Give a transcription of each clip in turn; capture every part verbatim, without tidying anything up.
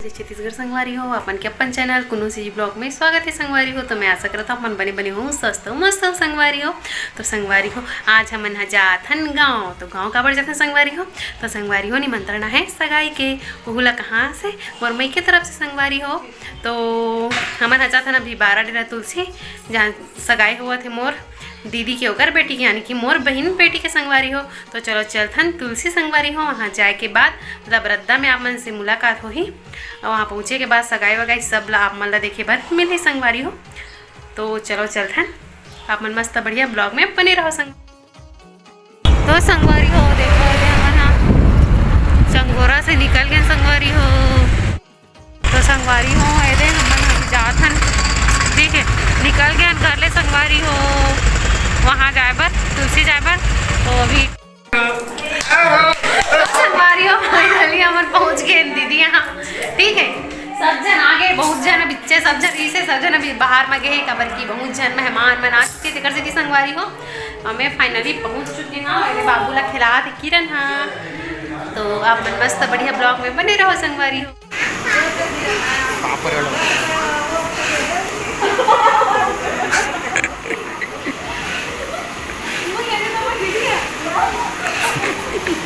जय छत्तीसगढ़ संगवारी हो, अपन के अपन चैनल कुनू सी ब्लॉग में स्वागत है संगवारी हो। तो मैं आशा करता हूँ अपन बने बने हो, स्वस्थ हो, मस्त हो संगवारी हो। तो संगवारी हो, आज हमन ह जात हन गाँव। तो गाँव काबर जात हन संगवारी हो? तो संगवारी हो, निमंत्रण है सगाई के, ओहू ला कहाँ से? मोर मई के तरफ से संगवारी हो। तो हमन ह जात हन अभी बारा डेरा तुलसी, जहाँ सगाई होवत हे मोर दीदी के, ओकर बेटी के, यानी कि मोर बहिन बेटी के संगवारी हो। तो चलो चलथन तुलसी संगवारी हो। वहाँ जाए के बाद मतलब रद्दा में आप मन से मुलाकात होही, और वहाँ पहुँचे के बाद सगाई वगाई सब ला आप मन ला देखे बर मिलही संगवारी हो। तो चलो चलथन, आप मन मस्त बढ़िया ब्लॉग में बने रहो संग। तो संगवारी हो, देखो ये हमन ह चंगोरा से निकल गए संगवारी हो। तो संगवारी हो, ये दे हमन अभी जात हन, ठीक है, निकल गए हन घर ले संगवारी हो, वहाँ जाए बर, तुलसी जाए बर। तो अभी तो संगवारी हो, finally हमन पहुँच गए हन दीदी यहाँ, ठीक है। सब झन आ गए, बहुत झन अभी, सब झन इसे सब झन अभी बाहर में गए, काबर कि बहुत झन मेहमान मन आ चुके, तेकर सेती संगवारी हो, मैं finally पहुँच चुके हन। मेरे बाबू ला खिलात हे किरण हा। तो आप मन मस्त बढ़िया ब्लॉग में बने रहो संगवारी हो।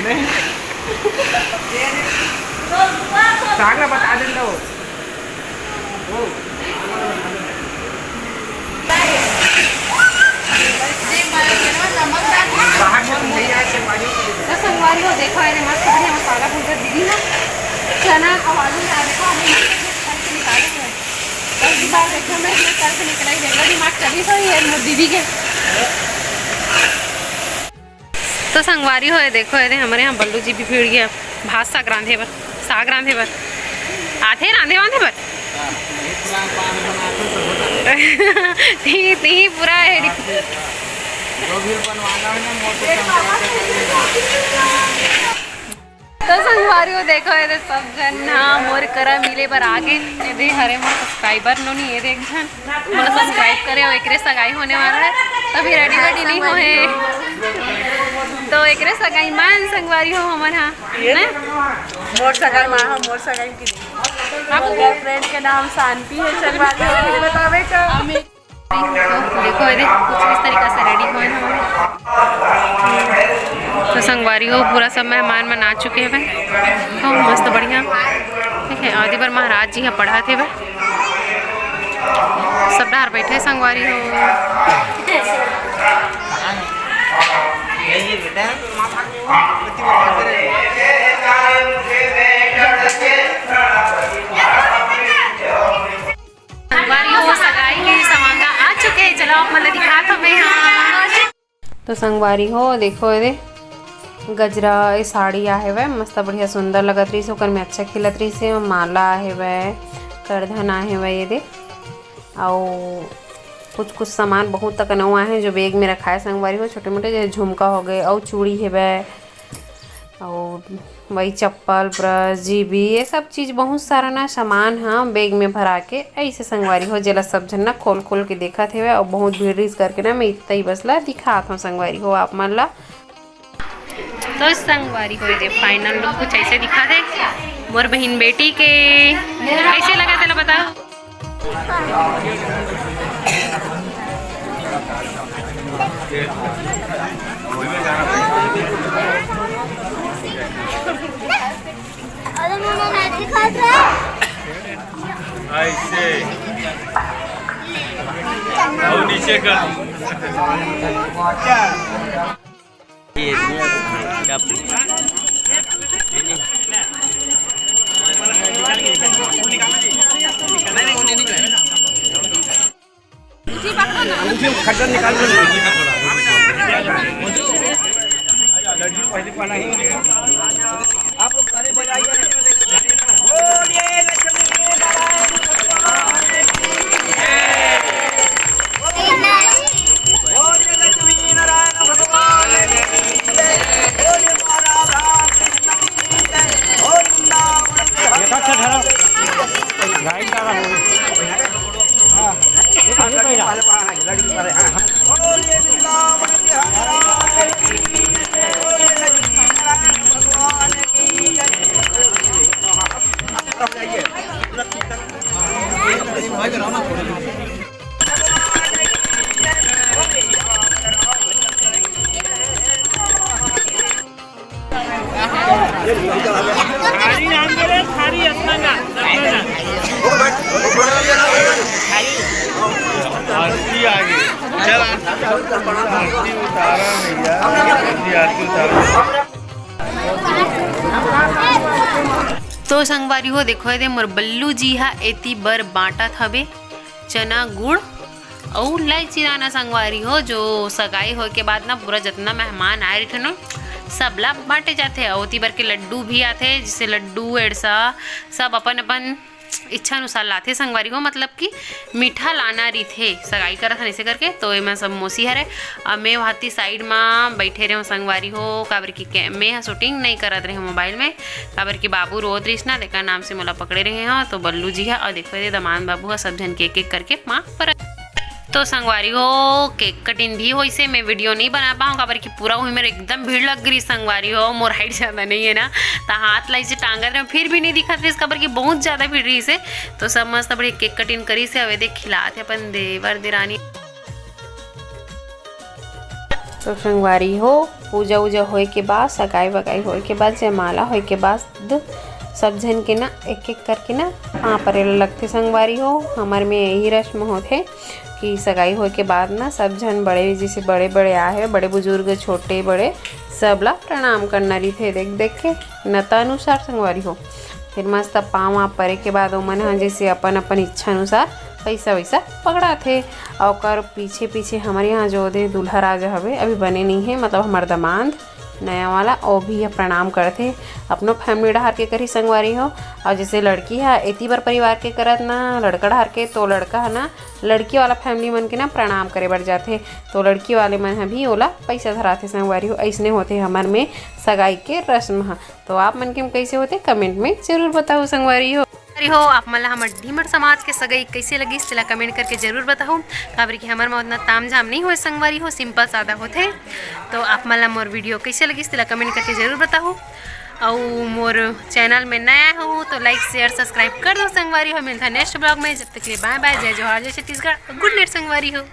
नहीं। सागरा बता देता हो। बाहर से तुम नहीं आए, संगवारी हो। तो संगवारी हो, देखो, ये मस्त बढ़िया मसाला भूजा दीदी ना, चना और आलू डाल, देखो, अभी मस्त से निकाले हुए। पहली बार देखो मैं इतना तर्क निकला ही, देखो, दिमाग चली सही है मोर दीदी के। तो संगवारी हो, ये देखो, ये दे हमरे यहाँ बल्लू जी भी भिड़ गया भात साग रांधे बर, साग रांधे बर। आथे रांधे वांधे बर। हाँ, ये पूरा पान बनाते तो होता है। ती, ती पूरा है। हाँ, ठीक है। जो भी बनवाना है ना, मोटे संपर्क से करिए। तो संगवारी हो, देखो, ये दे सब झन ना मोर करा मिले बर आगे। ये दे हरे मोर subscriber नोनी, ये दे एक झन मोला subscribe करे हो, एकरे सगाई होने वाला है, तभी ready वेडी नहीं हो है। तो एकरे सगाई मान संगवारी हो हमन हा, ये ना? मोर सगाई मा, हाँ, मोर सगाई की। अब girlfriend के नाम शांति है, संगवारी हो, बतावे का। तो देखो, ये देख, कुछ इस तरीका से ready हुए हैं। तो संगवारी हो, पूरा सब मेहमान मन आ चुके हैं। तो मस्त बढ़िया, ठीक है। आदि बर महाराज जी ह पढ़त हेवय, सब डहर बैठे संगवारी हो। संगवारी हो, सगाई के समांगा आ चुके हे। चलो, आप मन ल दिखात हव मैं हा। तो संगवारी हो, देखो, ये दे गजरा, ये साड़ी आहे वय, मस्त बढ़िया सुंदर लगत रहिस, ओकर में अच्छा खिलत रहिस हे, माला आहे वय, करधन आहे वय, ये दे, अउ कुछ कुछ सामान बहुत तक नवा आहे जो bag में रखाए संगवारी हो, छोटे मोटे जैसे झुमका हो गए अउ चूड़ी हे वय, अउ वही चप्पल, brush, जीभी, ये सब चीज बहुत सारा ना सामान ह bag में भरा के ऐसे संगवारी हो, जेला सब झन ना खोल खोल के देखत हेवय अउ बहुत भीड़ रिस करके ना मैं इतना ही बस ला दिखात हव संगवारी हो आप मन ला। तो संगवारी हो, ये final look कुछ ऐसे दिखत हे मोर बहिन बेटी के। कैसे लगा तेला बताओ। अरे मम्मा, मैं भी खा रहा। ऐसे। और नीचे कर। ये, हाँ, क्या बोलते हैं? खड्डा निकाल लो। लड्डू पहले पाना ही। आप लोग ताली बजाइए। बोलिए लक्ष्मी नारायण भगवान की जय। बोलिए लक्ष्मी नारायण भगवान की जय। बोलिए महाराधा कृष्ण की जय। बोलिए वृंदावन बिहारी। गाइड का रहा। हाँ, ये तो नहीं पहला। बोलिए वृंदावन बिहारी। बोलिए लक्ष्मी नारायण भगवान की जय। अब जाइए। आरती आ गई। चल, आरती उतारा भैया, आरती, आरती उतारा। तो संगवारी हो, देखो, ये दे मोर बल्लू जी हा एती बर बांटत हवे चना, गुड़ अउ लाइची दाना। संगवारी हो, जो सगाई होए के बाद ना पूरा जतना मेहमान आए रहिथे ना, सबला बांटे जाथे। अउ ओती बर के लड्डू भी आथे, जैसे लड्डू, एड़सा, सब अपन अपन इच्छा अनुसार लाथे संगवारी हो, मतलब कि मीठा लाना रहिथे, सगाई करत हन ऐसे करके। तो एमा सब मौसी हरे, अब मैं वहाती साइड मा बैठे रहे संगवारी हो, काबर कि कै-, मैं ह शूटिंग नहीं करत रहे मोबाइल में, काबर कि बाबू रोत रहिस ना, तेकर नाम से मोला पकड़े रहे हो। तो बल्लू जी ह, और देखो ये दमांद बाबू ह, सब झन के एक एक करके माँ पर। तो संगवारी हो, केक कटिंग भी होइसे, मैं वीडियो नहीं बना पाऊँ, काबर कि पूरा वही मेरे एकदम भीड़ लग गई संगवारी हो, मोर हाइट ज़्यादा नहीं है ना, तो हाथ लाई से टांगत रहे, फिर भी नहीं दिखत रहिस, काबर कि बहुत ज़्यादा भीड़ रहिसे। तो सब मस्त बढ़िया केक कटिंग करिसे, अवे देख खिलात हे अपन देवर देरानी। तो संगवारी हो, पूजा उजा होए के बाद, सगाई वगाई होए के बाद, जयमाला होए के बाद, सब झन के ना एक एक करके ना पाँव परे ला लगथे संगवारी हो। हमर में यही रस्म होथे कि सगाई होए के बाद ना सब झन बड़े, जैसे बड़े बड़े आहे, बड़े बुजुर्ग, छोटे बड़े, सब ला प्रणाम करना रहिथे, देख देख के नता अनुसार संगवारी हो। फिर मस्त पाँव वाँव परे के बाद ओमन ह जैसे अपन अपन इच्छा अनुसार पैसा वैसा पकड़ाथे। अउ ओकर पीछे पीछे हमर यहाँ जो दे दूल्हा राजा हवे, अभी बने नहीं है, मतलब हमर दमांद नया वाला, ओ भी ह प्रणाम करथे, अपनो फैमिली डहार के करही संगवारी हो। अउ जैसे लड़की ह एती बर परिवार के करत ना, लड़का डहार के, तो लड़का ह ना लड़की वाला फैमिली मन के ना प्रणाम करे बर जाथे, तो लड़की वाले मन ह भी ओला पैसा धराथे संगवारी हो। अइसने होथे हमर में सगाई के रस्म ह। तो आप मन के में कैसे होथे, कमेंट में जरूर बताओ संगवारी हो। अरे हो, आप मन ला हमर ढीमर समाज के सगाई कैसे लगिस, तेला कमेंट करके जरूर बताहू, काबर कि हमर में उतना ताम झाम नहीं होए संगवारी हो, सिंपल सादा होथे। तो आप मन ला मोर वीडियो कैसे लगिस, तेला कमेंट करके जरूर बताहू। अउ मोर चैनल में नया हो तो लाइक, शेयर, सब्सक्राइब कर दो संगवारी हो। मिलता नेक्स्ट ब्लॉग में, जब तक के लिए बाय बाय, जय जोहार, जय छत्तीसगढ़, गुड नाइट संगवारी हो।